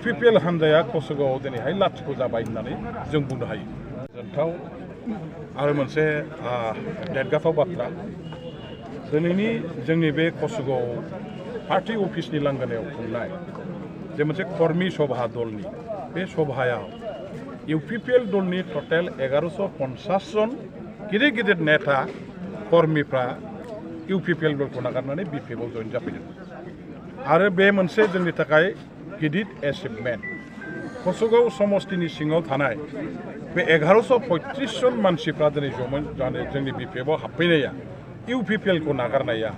UPPL हान्जाया कसुगावआव दिनैहाय लाथिख' जाबाय होननानै जों बुंनो हायो। गोजोनथाव आरो मोनसे देरगाथाव बाथ्रा दिनैनि जोंनि बे कसुगाव पार्टी अफिसनि लांगोनायाव खुंनाय जे मोनसे कर्मी सभा दलनि बे सभायाव UPPL दलनि टटेल 1150 जन गिदिर गिदिर नेता कर्मीफ्रा UPPL दलखौ नागारनानै BPF आव जइन जाफैदों आरो बे मोनसे जोंनि थाखाय गिदिर एचिभमेन्ट। कसुगाव समष्टिनि सिङाव थानाय बे 1135 जन मानसिफ्रा दिनै जोंनि BPF आव हाबफैनाया UPPL खौ नागारनाया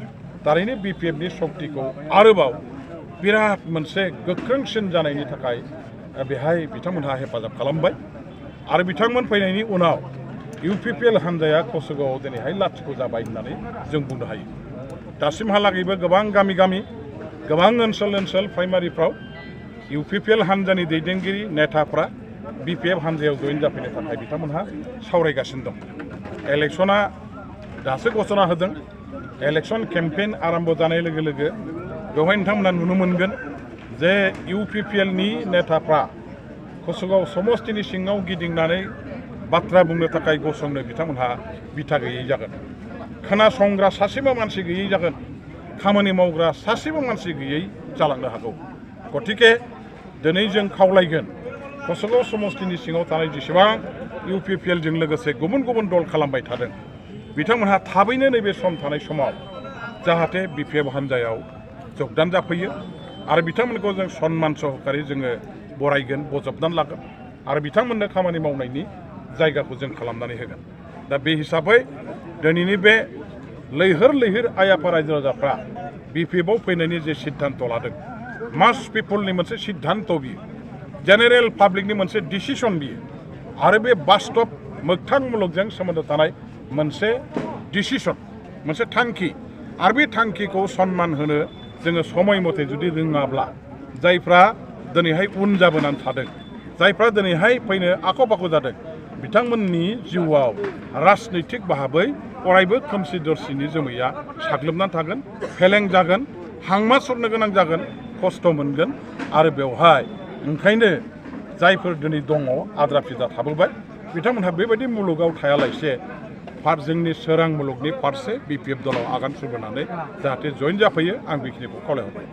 थारैनो BPF नि शक्तिखौ आरोबाव बिराद मोनसे गोख्रोंसिन जानायनि थाखाय बेहाय बिथांमोनहा हेफाजाब खालामबाय आरो बिथांमोन फैनायनि उनाव UPPL हान्जाया कसुगावआव दिनैहाय लाथिख' जाबाय होननानै जों बुंनो हायो। दासिमहालागैबो गोबां गामि गामि गोबां ओनसोल प्राइमारिफ्राव UPPL हान्जानि दैदेनगिरि नेताफ्रा BPF हान्जायाव जइन जाफैनो थाखाय बिथांमोनहा सावरायगासिनो दं। इलेक्शना दासो घोषणा होदों। इलेक्शन केम्पेइन आरम्भ जानाय लोगो लोगो बेवहाय नोंथांमोना नुनो मोनगोन जे UPPL नि नेताफ्रा कसुगाव समष्टिनि सिङाव गिदिंनानै बाथ्रा बुंनो थाखाय गसंनो बिथांमोनहा बिथा गैयै जागोन। खोनासंग्रा सासेबो मानसि गैयै जागोन। खामानि मावग्रा सासेबो मानसि गैयै जालांनो हागौ। गतिके दिनै जों खावलायगोन कसुगाव समष्टिनि सिङाव थानाय जेसेबां UPPL जों लोगोसे गुबुन गुबुन दल खालामबाय थादों बिथांमोनहा थाबैनो नैबे सम थानाय समाव जाहाथे BPF हान्जायाव जगदान जाफैयो आरो बिथांमोनखौ जों सन्मान सहकारै जोङो बरायगोन, बजबनानै लागोन आरो बिथांमोननो खामानि मावनायनि जायगाखौ जों खालामनानै होगोन। दा बे हिसाबै दिनैनि बे लैहोर आइ आफा रायजो राजाफ्रा BPF आव फैनायनि जे सिद्धान्त लादों मास पिपलनि मोनसे सिद्धान्त बियो, जेनेरेल पाब्लिकनि मोनसे डिसिसन बियो आरो बे बास्तब मोगथां मुलुगजों सोमोन्दो थानाय मोनसे डिसिसन, मोनसे थांखि आरो बे थांखिखौ सन्मान होनो जोङो समय मथे जुदि रोङाब्ला जायफ्रा दिनैहाय उन जाबोनानै थादों, जायफ्रा दिनैहाय फैनो आख' फाख' जादों बिथांमोननि जिउआव राजनैतिक भाबै अरायबो खोमसि दरसिनि जोमैया साग्लोबनानै थागोन, फेलें जागोन, हांमा सरनो गोनां जागोन, खस्थ' मोनगोन आरो बेवहाय ओंखायनो जायफोर दिनै दङ आद्रा फिद्रा थाबोबाय बिथांमोनहा बेबायदि मुलुगाव थायालासे जोंनि सोरां मुलुगनि फारसे BPF दलाव आगान सुरबोनानै जाहाथे जइन जाफैयो आं बेखिनिखौ खावलायहरबाय।